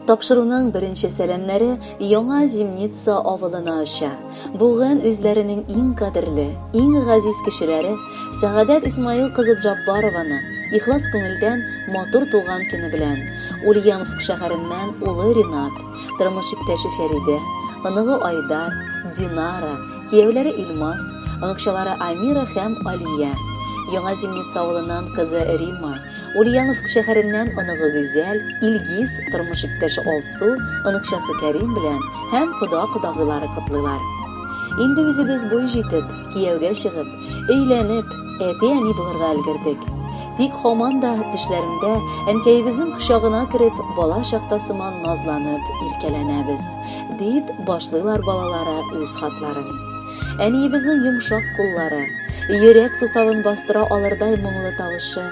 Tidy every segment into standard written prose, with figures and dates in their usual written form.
Тапшыруның беренче сәламнәре Яңа Зимница авылына оча. Бүген үзләренең иң кадерле, иң газиз кешеләре Сәгадәт Исмаил кызы Джаббарованы ихлас күңелдән матур туган көне белән Ульяновск шәһәреннән улы Ринат, тормыш иптәше Фәридә, оныгы Айдар, Динара, кияүләре Илмас, оныкчалары Амира һәм Алия, Яңа Зимница авылыннан кызы Римма, Ульяновск шәһәреннән оныгы Гүзәл, Илгиз, тормыш иптәше Алсу, оныкчасы Кәрим белән һәм кода-кодагыйлары котлыйлар. Инде үзебез буй җитеп, кияүгә чыгып, өйләнеп, әти-әни булырга өлгердек. Тик һаман да төшләремдә әнкәебезнең кочагына кереп, бала чакта сыман назланып иркәләнәбез, дип башлыйлар балалары үз хатларын. Әниебезнең йомшак куллары, йөрәк сусавын бастыра алырдай моңлы тавышы,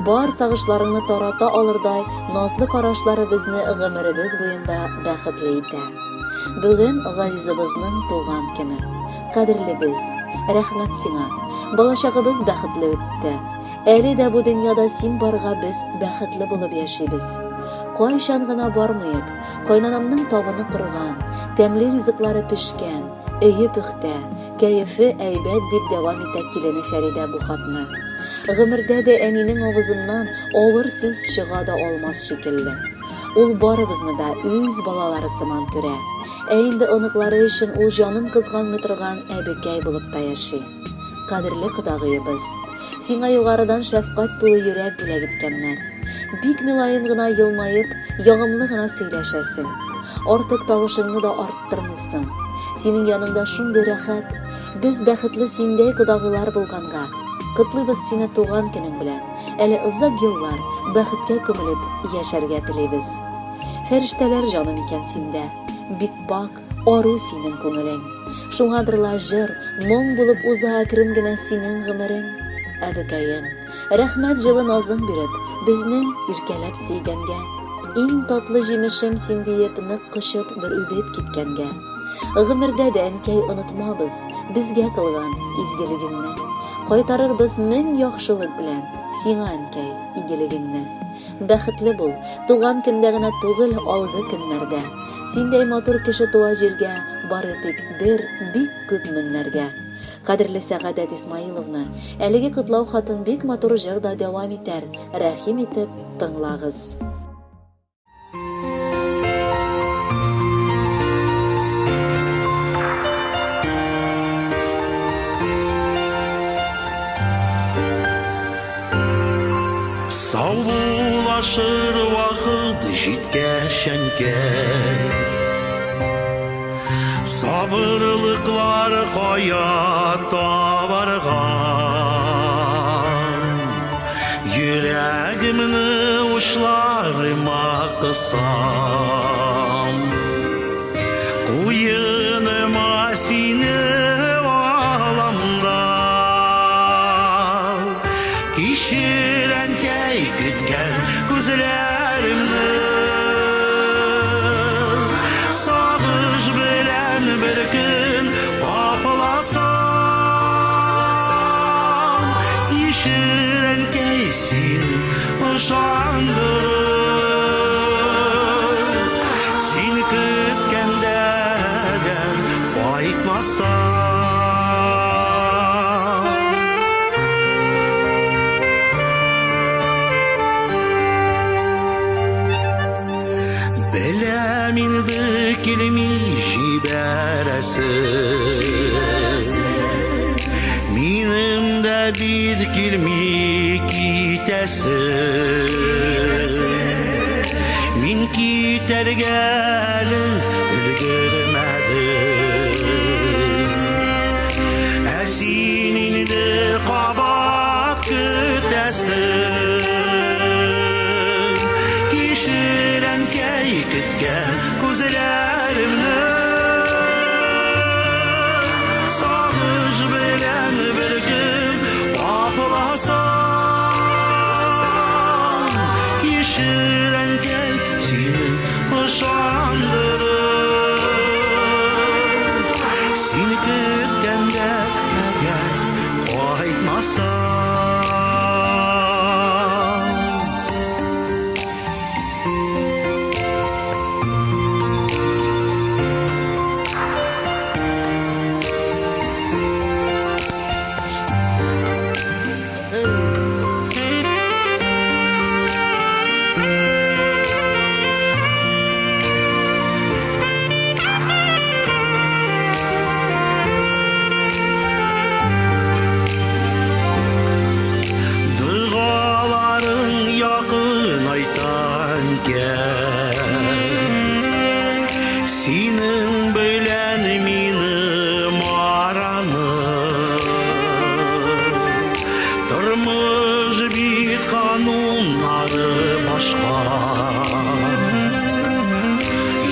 бар сагышларыңны тарата алырдай назлы карашлары безне гомеребез буенда бәхетле итә. Бүген газизыбызның туган көне. Кадерлебез, рәхмәт сиңа. Балачагыбыз бәхетле үтте. Әле дә бу дөньяда син барга без бәхетле булып яшибез. Кайчан гына бармыйк, кайнанамның табыны корган, тәмле ризыклары пешкән, өе пөхтә, кәефе әйбәт, дип дәвам итә килене Фәридә бу хатны. Гомердә дә әнинең авызыннан авыр сүз чыга да алмас шикелле. Ул барыбызны да үз балалары сыман күрә. Ә инде оныклары өчен ул җанын кызганмый торган әбекәй булып та яши. Кадерле кодагыебыз, сиңа югарыдан шәфкать тулы йөрәк бүләк иткәннәр. Бик мөлаем гына елмаеп, ягымлы гына сөйләшәсең. Артык тавышыңны да арттырмыйсың. Синең яныңда шундый рәхәт. Без бәхетле синдәй кодагыйлар булганга. Котлыйбыз сине туган көнең белән. Әле озак еллар бәхеткә күмелеп яшәргә телибез. Фәрештәләр җаны микән синдә? Бик пакь, ару синең күңелең. Шуңадыр ла җыр, моң булып уза әкрен генә синең гомерең. Әбекәем, рәхмәт җылы назың биреп, безне иркәләп сөйгәнгә. Иң татлы җимешем син диеп, нык кочып, бер үбеп киткәнгә. Гомердә дә, әнкәй, онытмабыз безгә кылган изгелегеңне. Кайтарырбыз мең яхшылык белән сиңа, әнкәй, игелегеңне. Бәхетле бул, туган көндә генә түгел, алгы көннәрдә. Синдәй матур кеше туа җиргә, бары тик бер, бик күп меңнәргә. Кадерле Сәгадәт Исмаиловна, әлеге котлау хатын бик матур җыр да дәвам итәр, рәхим итеп тыңлагыз. Саубуллашыр вакыт җиткәч, әнкәй. Сабырлыклар кая табарга? Йөрәгемне учларыма кысам. Куеныма сине алам да. Кичер, әнкәй, көткән күзләремне. Сагыш белән бер көн капласам. Кичер, әнкәй, син ышандырып. Син көткәндә дә кайтмасам. Беләм инде килми җибәрәсе. Минем дә бит килми китәсе. Мин китәргә әле өлгермәдем. Ә син инде кабат көтәсең. Кичер, әнкәй, көткән күзләремне. Сагыш белән бер көн капласам. Кичер, әнкәй, сине ышандырып. Син көткәндә әгәр кайтмасам. Тормыш бит кануннары башка.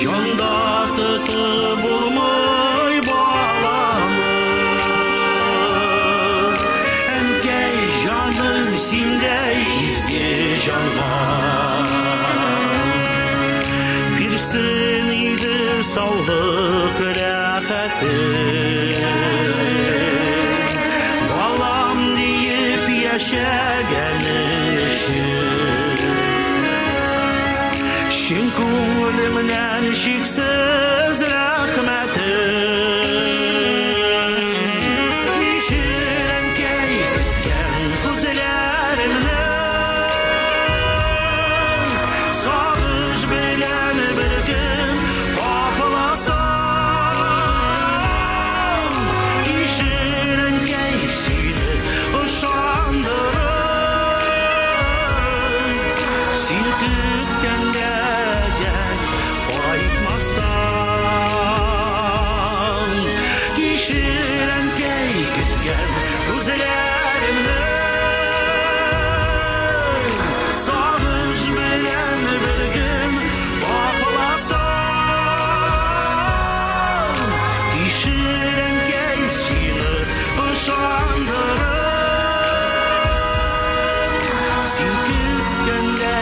Янда тотып булмый баланы. Әнкәй җаным синдәй изге җанга. Бирсен иде саулык рәхәтен. Балам диеп яшәгәнең өчен. Чын күңелемнән чиксез рәхмәтем. Кичер, әнкәй, көткән күзләремне. Сагыш белән бер көн капласам. Кичер, әнкәй, сине ышандырып. Син көткәндә әгәр кайтмасам. Кичер, әнкәй, көткән күзләремне. Сагыш белән бер көн капласам. Кичер, әнкәй, сине ышандырып. Син көткәндә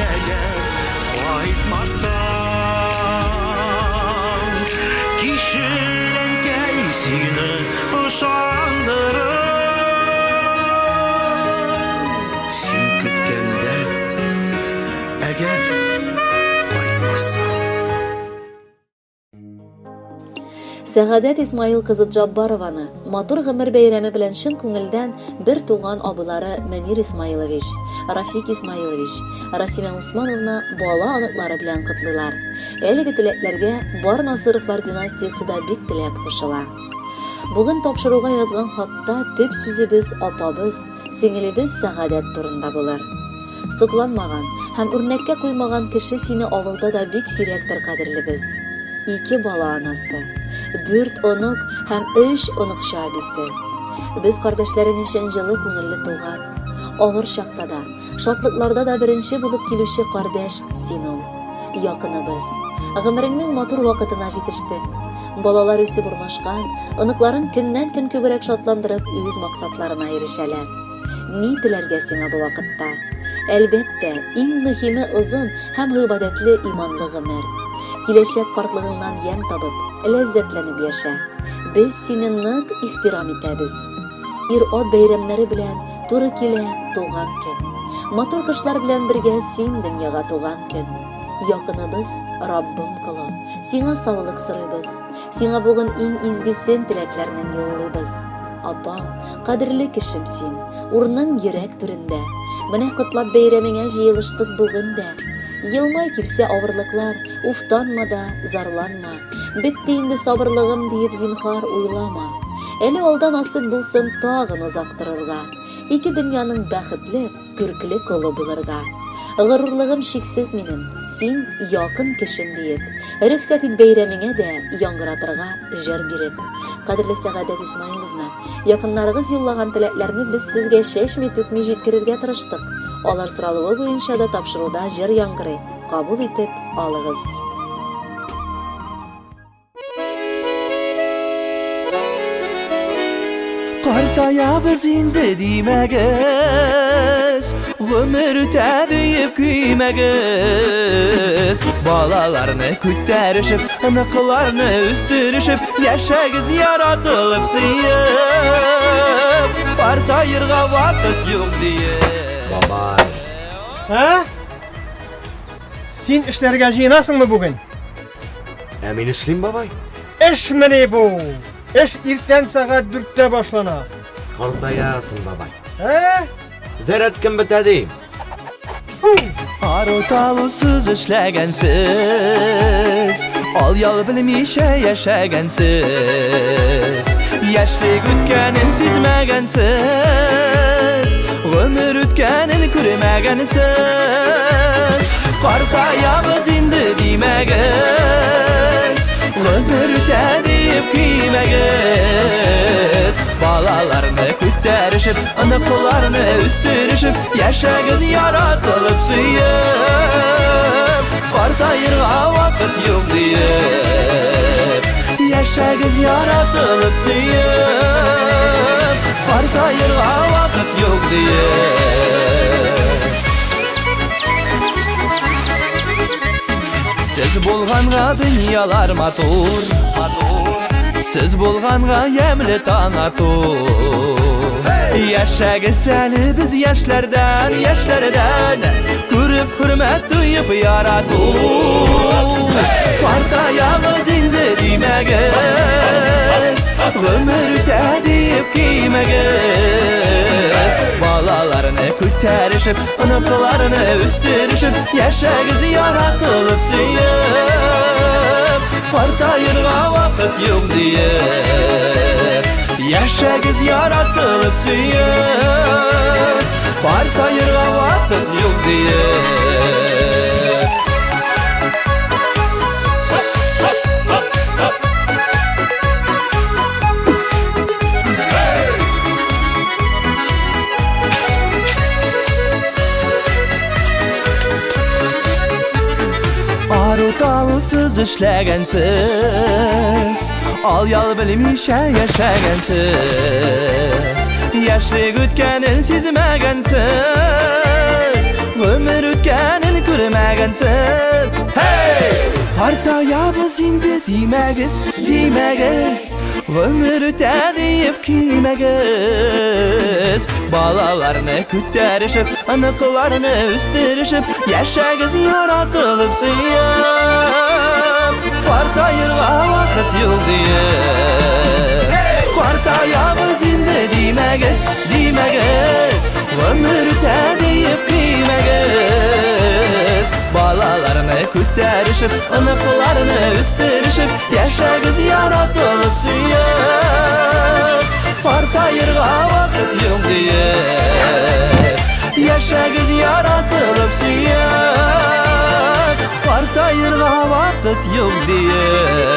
әгәр кайтмасам. Кичер, әнкәй, сине ышандырып. Син көткәндә әгәр кайтмасам. Сәгадәт Исмаил кызы Джаббарованы матур гомер бәйрәме белән чын күңелдән бер туган абылары Мөнир Исмаилович, Рафик Исмаилович, Расимә Усмановна бала оныклары белән котлыйлар. Әлеге теләкләргә бар Насыровлар династиясе дә бик теләп кушыла. Бүген тапшыруга язган хатта төп сүзебез апабыз, сеңелебез Сәгадәт турында булыр. Сокланмаган һәм үрнәккә куймаган кеше сине авылда да бик сирәктер, кадерлебез. Ике бала анасы, дүрт онык һәм өч оныкча әбисе. Без кардәшләрең өчен җылы күңелле туган. Авыр чакта да, шатлыкларда да беренче булып килүче кардәш син ул. Якыныбыз. Гомереңнең матур вакытына җитештең. Балалар үсеп урнашкан, оныкларың көннән-көн күбрәк шатландырып үз максатларына ирешәләр. Ни теләргә сиңа бу вакытта? Әлбәттә, иң мөһиме озын һәм гыйбадәтле иманлы гомер. Киләчәк картлыгыңнан ямь табып, ләззәтләнеп яшә. Без сине нык ихтирам итәбез. Ир-ат бәйрәмнәре белән туры килә туган көн. Матур кышлар белән бергә син дөньяга туган көн. Якыныбыз, Раббым колы, сиңа саулык сорыйбыз. Сиңа бүген иң изгесен теләкләрнең юллыйбыз. Апам, кадерле кешем син, урының йөрәк түрендә. Менә котлап бәйрәмеңә җыелыштык бүген дә. Елмай килсә авырлыклар, уфтанма да, зарланма. Бетте инде сабырлыгым диеп зинхар уйлама. Әле алда насыйп булсын тагын озак торырга. Ике дөньяның бәхетле, күркле колы булырга. Горурлыгым чиксез минем, син якын кешем диеп. Рөхсәт ит бәйрәмеңә дә яңгыратырга җыр биреп. Кадерле Сәгадәт Исмаиловна, якыннарыгыз юллаган теләкләрне без сезгә чәчми-түкми җиткерергә тырыштык. Алар соралуы буенча да тапшыруда җыр яңгырый. Кабул итеп алыгыз. Картаябыз инде димәгез, Гомер үтә диеп көймәгез. Балаларны күтәрешеп, оныкларны үстерешеп, Яшәгез яратылып сөеп, Картаерга вакыт юк диеп. Бабай. Ә? Син эшләргә җыенасыңмы бүген? Ә мин эшлим, бабай. Эшмени бу? Эш иртән сәгать дүрттә башлана. Картаясың, бабай. Ә? Заряд кем бетә дим? Ару талусыз эшләгәнсез, Ал ял белмичә яшәгәнсез, Яшьлек үткәнен сизмәгәнсез, Гомер үткәнен күрмәгәнсез. Картаябыз инде димәгез. Гомер үтә диеп көймәгез. Балаларны күтәрешеп, оныкларны үстерешеп, яшәгез яратылып сөеп. Картаерга вакыт юк диеп. Яшәгез яратылып сөеп. Картаерга вакыт юк диеп. Сез булганга дөньялар матур, Сез булганга ямьле таң ату. Яшәгез әле без яшьләрдән, яшьләрдән күреп хөрмәт тоеп ярату. Картаябыз инде димәгез, гомер үтә диеп көймәгез. Балаларны күтәрешеп, оныкларны үстерешеп, яшәгез яратылып сөеп. Картаерга вакыт юк диеп. Яшәгез яратылып сөеп. Картаерга вакыт юк диеп. Ару талусыз эшләгәнсез, ал-ял белмичә яшәгәнсез. Яшьлек үткәнен сизмәгәнсез, гомер үткәнен күрмәгәнсез. Hey! Картаябыз инде димәгез, димәгез, гомер үтә диеп көймәгез. Балаларны күтәрешеп, оныкларны үстерешеп, яшәгез яратылып сөеп. Картаерга вакыт юк диеп. Картаябыз инде димәгез, димәгез, гомер үтә диеп көймәгез. Балаларны күтәрешеп, оныкларны үстерешеп, яшәгез яратылып сөеп. Картаерга вакыт юк диеп. Яшәгез яратылып сөеп. Картаерга вакыт юк диеп.